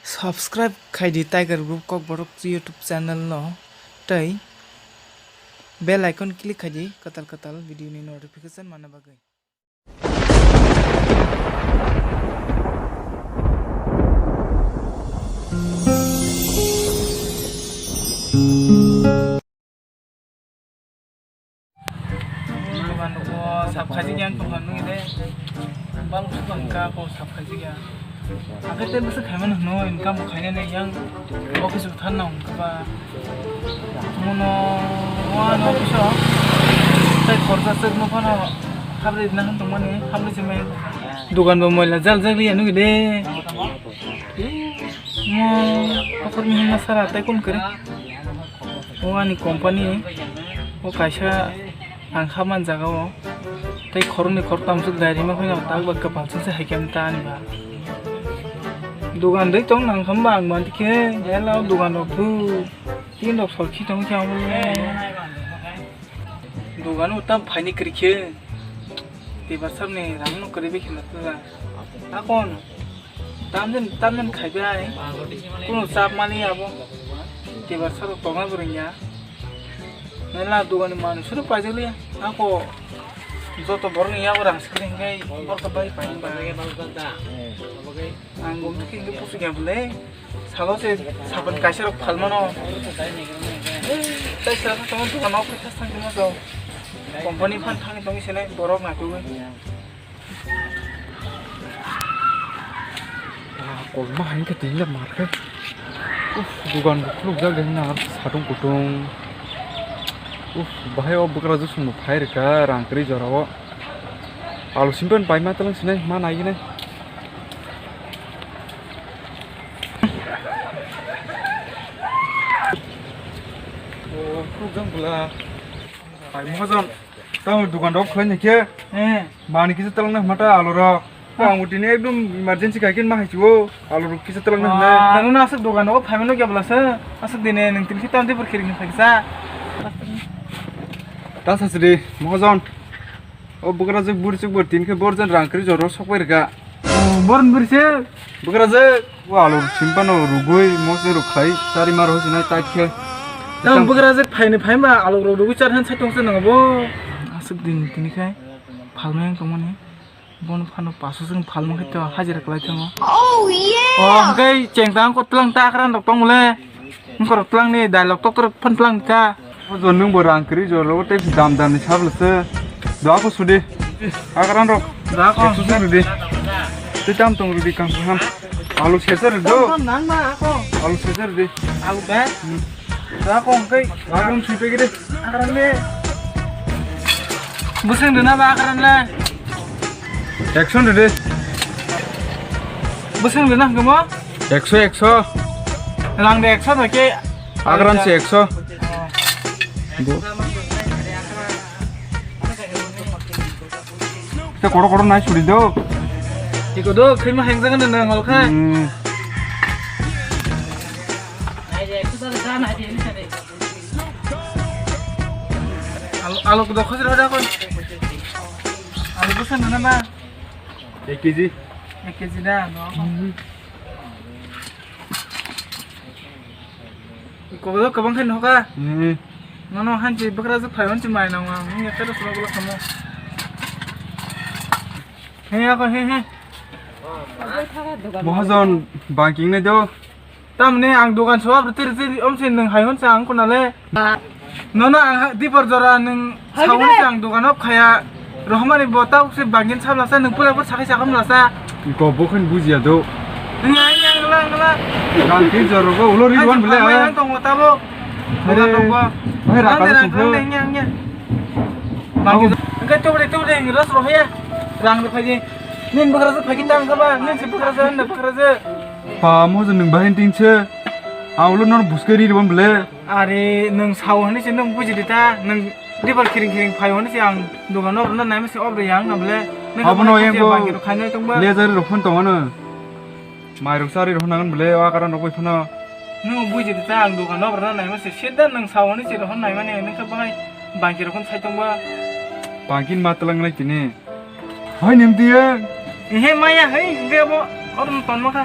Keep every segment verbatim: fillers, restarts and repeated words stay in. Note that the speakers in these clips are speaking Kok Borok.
Subscribe khai di Tiger Group Kokborok YouTube channel no, tei bell icon click khai di kwtal kwtal video ni notification manna bagwi. Dogan rok sap khaijak yang tongkha nung de. Bang sukang ka ko sap khaijak ya. Akhe tei bwswk khaimani hwno income khainani yang office bo thanna hwnkha ba. Mono one office o tei khorsa chwk no phano habri na han tongmani habri se mai. Dogan bo moila jal jak liya nung de. Mo akhor mihim na sara tei kun kare. O ani company o kaisa ang kha man jaga o tei khoroknwi khoroktam swk dai rima phai no tak ba kwpal chwng se hai khe ta ani ba. Dogan dei tong nang kha ba ang man khe ela o dogan rok thu tin rok sol khi tong khe ang le. Dogan o tam phaini kwrwi khe. Tibar sar ni rang no kwrwi bai khna ta. Akon. Tamjani, tamjani khai bai. Kuno chap mani abo. Tibar sar tongna bo rwngya. Nela dogan ni manwi suru paijak liya. Ako joto borok ni yago rang sikli hingkai borok bai pai ba. Ang gum thik hingke pusu ya bole. Salo se sapan kaisa rok phalmano. Tei sira sa tongma dogan o khe thang tongma to. Company phan thang tongwi se nai borok na tugwi. Ah, kolma hai khe tini le mar khe. Uff, dogan bo khuluk jak de na satung kutung. Uff, bahai o bwkrajwk song bo phai rwkha rang kwrwi jora o. Alu simpan paima twlang sinai ma nai nai. O, khuluk jak bwla. Pai mojon. Tamo dogan rok khlai ni khe. Eh. Mani kisa talang na mata alu rok. Ang bo tini ekdom emergency kai khe ma hai chuo. Alu rok kisa talang na hwnwi. Nang no aswk dogan rok phaima nukya bwla se. Aswk dine nung tini khe tam de bor khiring phai kisa. Ta sa sidi mojon. O bwkrajwk bwrwswk bo tini khe borjan rang kwrwi jora sok pai rwkha. O, born bwrwswk? Bwkrajwk, o alu simphano rugwi mosni rok khlai chari ma rw sinai tak khe. Tamo bwkrajwk phaini phaima alu rok rugwi char han sai tongsa nang bo. Aswk din tini khe phalmai ang tongmani. Bono phano paso jwng phalmang khe to hajira kwlai thango. Oh, yeah! O, hwnkhe cheng tang ko tlang ta akran rok tong le. Wngkhorok twlangni dialog toktorok phano twlang kha. O jon nwng bo rang kwrwi jora o tei dam dam ni sabla se. Do ako sudi. Akran rok. Do ako. Ekso sudi. Tei tam tong rudi kam ham. Alu sesa rwdo. Nang ma ako. Alu sesa rwdi. Alu ba? Hmm. Do ako hwnkhe. Akran sui pegede. Akran le. Bwswng rwna ba akran le. Ekso rwdi. Bwswng rwna hwnkhe mo? Ekso, ekso. Rang de ekso thake. Agram se ekso. Bo. Te koro koro nai suri do. Iko do, khima hengsa kan na ngol kha. Hmm. Alu, alu do khosir hoda kon. Alu bwswng rwna ma? Ek kg. Ek kg da, no. Kobolo kwbang khe nokha. Hmm. Nono hanchi bwkrajwk phai hanchi mai nang ang. Nung yakhe rw sura bolo khamo. He ako he he. Mohajon banking nai do. Tamni ang dogan soa bwtwr twi omse nwng hai hwn sa ang khuna le. Nono ang ha-, dipor jora nwng sawi se ang dogan o khaya. Rohmani bo tabuk se bangin sabla sa nwng pura pura sakai sakam la sa. Ko bo khen bujiya do. Nwng ai nwng la nwng la. Rang tin jora go ulo ri wan bele. Ang tongo tabuk. Are. Dogan rok bo. Bai raka sungkho. Ang nwng nwng nwng. Bangin. Ang. Engkai tubri tubri ros rohya. Rang rok phai di. Nin bwkrajwk phai khe tang kha ba. Nin se bwkrajwk hwn bwkrajwk. Pa mo je nwng bahai tin se. Ang ulo nono buske ri rwan bele. Are nwng sao hwnwi se nwng buji di ta, nwng dibar khiring khiring phai hwnwi se ang dogan o rwna naima se obre yang na bole. Nwng abono khaina yang khaina ko khainai tongba. Lejari rok phone tongmano. Mai rok sari rok nangan bole, o akaran rok bai phano. Nwng buji di ta ang dogan o rwna naima se, sida nwng sao hwnwi se rok naimani, nwng khe bahai bangki rok phano sai tongba. Bangki ma twlang nai tini. Hai nim tiye. Ehe maya hai, hingke bo, orom tonma kha.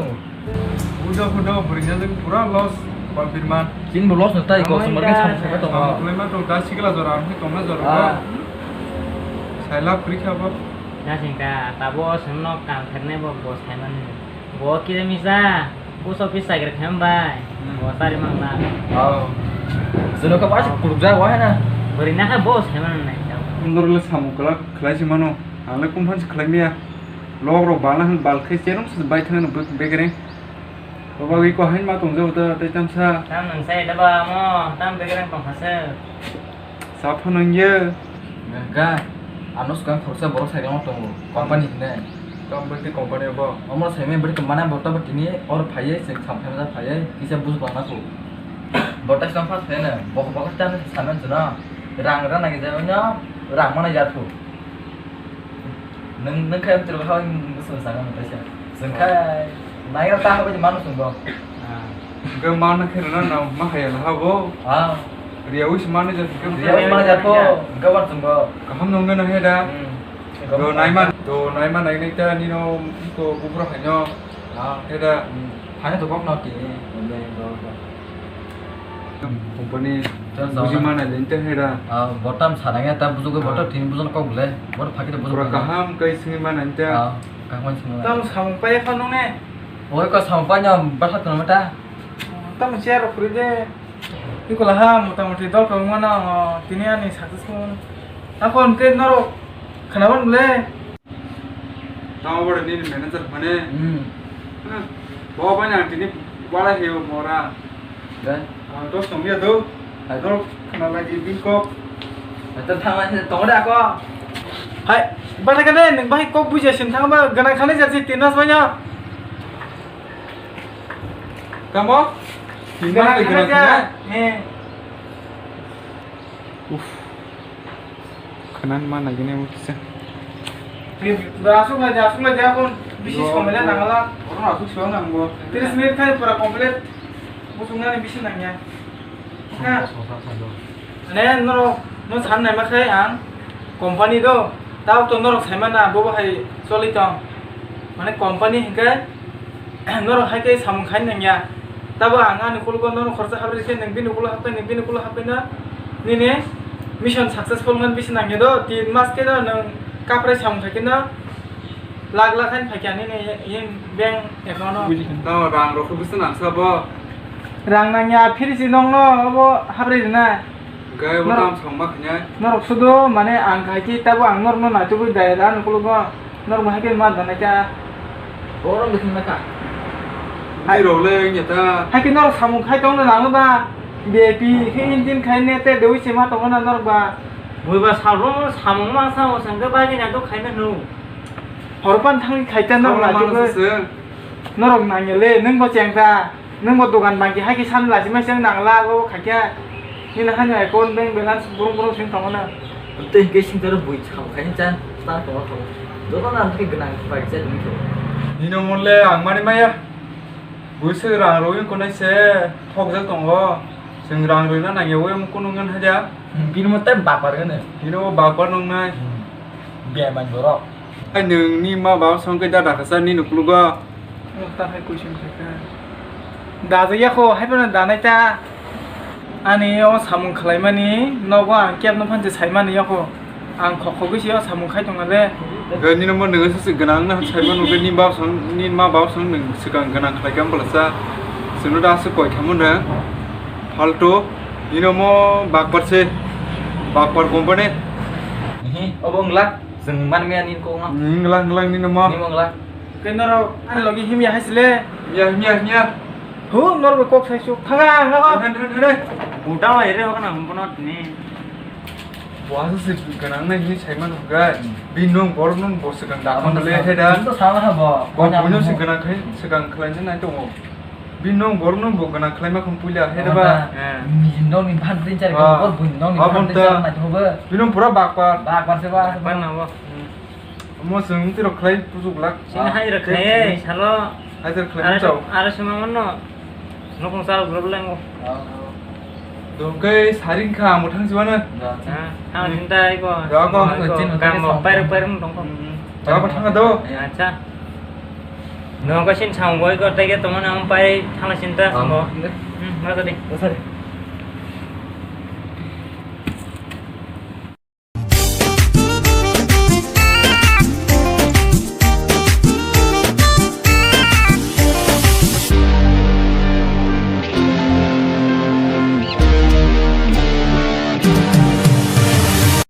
tongo. Uda phuda phuringjak pura loss, Balpirman. Chini bo loss no tai, customer khe samung saka tongo. Samung khlaima tong, da sikla jora, ang khe tongna jora. Ah. Kaila kwrwi kha bo. Jasing kha, tabo chwngno kam khainai bo, bo saimani. Bo kire misa, post office chakri khaim bai. Hmm. Bo sari mangla. Oh. Jono ka basi kuruk ja wa na. Bori na kha bo saimani nai. Norle samung kwlak khlai se mano. Ang le kumphang se khlai maya. Log rok bala hwn bal khai cherum se bai thang no begreng. Baba wi ko hain ma tong jabo ta tei tamsa. Tam nang sai da ba mo, tam begreng tong khase. Sa phano wngya. Wngkha, ano swkang khoroksa borok cycle o tongo, company hinwi. Tamo bwtwi company bo? Omo saimai bwtwi kwmana bo tamo tini oro phaiwi chwng samkhaima phaiwi kisa bujuklang nang kho. Bo tai swkang phano phaiwi no, bo bo ta samani chwngno rang rana kisa no rang mana jar kho. Nwng, nwng khe amtwrwng hai bwswng sana mwtai sa. Chwng khai naina ta habai mano chwng bo. Ah. Hwnkhe mano khe rwna na ma haya laha bo. Ah. Riyawi se mano ja hwnkhe. Riyawi se mano ja kho, hwnkhe wan chwng bo. Kaham nungna na he da. Hmm. Do naima, do naima nai nai ta nino ko bubro haino. Ah. He da. Hmm. Haino to kok no tini. Company buji mana linte hera. Ah, botam sarangya ta bujugo botam tini bujon kok bole. Bor phakire bujuk. Pura kaham kai singi mana inte. Ah, kaham singi mana. Tam samung pai phano ne. Oi ko samung pai no batha tong mata. Tam chair khuri de. Iko laha motamoti dol ko mano tini ani successful. Ako onke norok khanaban bole. Tamo bore nini manager phone. Hmm. Bo bai nang tini wala heyo mora. Dai. Ang to songya do. Hai. Dol khana lagi bingkok. Hai to thang lai tong da ko. Hai, bata kane nang bai kok buja sin thang ba ganang khane jati tin mas banya. Tamo? Tin mas ganang khane. He. Uff. Khanan ma nagini amo kisa. Asuk lai, asuk lai, dia pun bisi somai lai nangala. Orang asuk siwa nangbo. Tris minit khai pura complete. Busung nani bisi nangya. Ha. Ane norok no san nai ma khai ang company do. Tao to norok sai mana bobo hai choli tong. Mane company hingke norok hai khe samung khai nangya. Tabo ang ani kulugo nono khoroksa habri khe nwng bini kulo hapai, nwng bini kulo hapai na nini mission successful man bisi nangya do. Tin mas khe no nwng kaprai samung khai khe no lakh lakh hain phaikya nini yen bank account o. No rang rok bisi nangsa bo. Rang nangya phiri si nongno obo habri rina. Gaya bo tam song ma khanya. Norok sudo mane ang khai khe tabo ang norno naitugwi dai da ani kulugo. Norok bo hai khe ma dana kya? Borok bo thangna kha. Hai. Hai rok le wngya ta. Hai khe norok samung khai tongna nango ba? V I P khe engine khai ne te deui se ma tongo na norok ba? Bui ba salro samung ma sa o sangke ba ni na to khai na nu. Horpan thang khai ta norok. Norok ma na naituk se. Norok nangya le nwng bo cheng ta. Nwng bo dogan bangki hai khe san lachimai se nangla o khaikya. Nini hani account bank balance burung burung sing tongo na. Tei hingke sing toro bui cham khai cha ta tongo tongo. Joto na hingke gwnang bai cha ding tho. Nino mole ang mani maya. Bui se rang roi konai se thok jak tongo. Sing rang roi na nangya o em kunu ngan haja. Bini mo tai bapar gane. Nino bapar nong nai. Bia man borok. Ai nwng ni ma baba song khe da dakha sa nini kulugo. Nokta hai question khaikha. Dajak ya kho, hai phano danai ta. Ani o samung khlaimani nogo ang kebno phanse saimani ya kho. Ang khok khogwi se o samung khai tongale. Nini mo nwngo se gwnang na saimano khe ni baba song, ni ma baba song nwng swkang gwnang khlaikha bwlasa. Chwngno da aswk koi thamo nwng. Phalto, nini mo bakpar se, bakpar company. Ehe, obo wng lak. Chwng manmaya nini kokno. Wnglang, wnglang nini mo. Nini wnglang. Khe norok ani logi himya hai sile. Himya, himya, himya. Hu, norok kok sai suk. Thanga, thanga. Thang, thang, thang, thang. Utang lai re, hokna, hum, bono, tini. Bo asa se gwnang nai hini sai mano hwnkhe. Bini nwng borok nwng bo swkang da. Abo le, he da. Chwng to sama ha bo. Bo, boino se gwnang khai, swkang khlaina nai tongo. Bini nwng borok nwng bo gwnang khlaima khum puila, he da ba? Nini nwng ni phan tin char, bor bini nwng ni phan tin char nai to bo. Bini nwng pura bakpar. Bakpar se ba. Bakpar na bo. Omo chwng twi rok khlai puchuk lak. Sini hai rok khlai, salo. Hai rok khlai chao. Aro sima mano. Nokong chal gurub lengo. Dongkai saring kha, amo thang sibana. Ha, thang sinta iko. Ya, ko. Kam mo pair pair tongko. Ya, ko thang do. Acha. Nokong sin chang goi ko tege tomon am pai thang sinta mo. Hmm, ma tadi. Sorry.